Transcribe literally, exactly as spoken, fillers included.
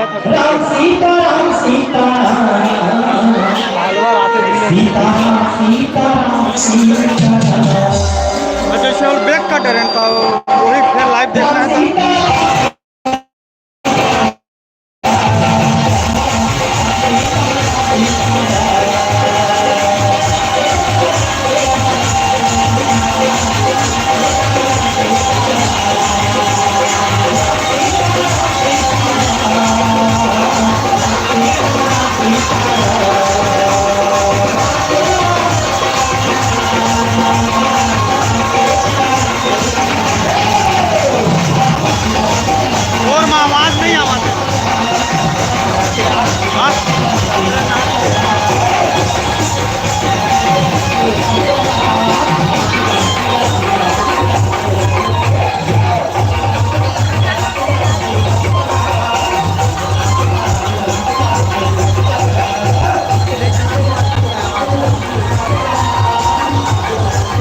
राम सीता राम सीता राम। सीता राम सीता राम सीता राम। अच्छा, इसे हम बैक कर रहे हैं तो वही फिर लाइव देखना है।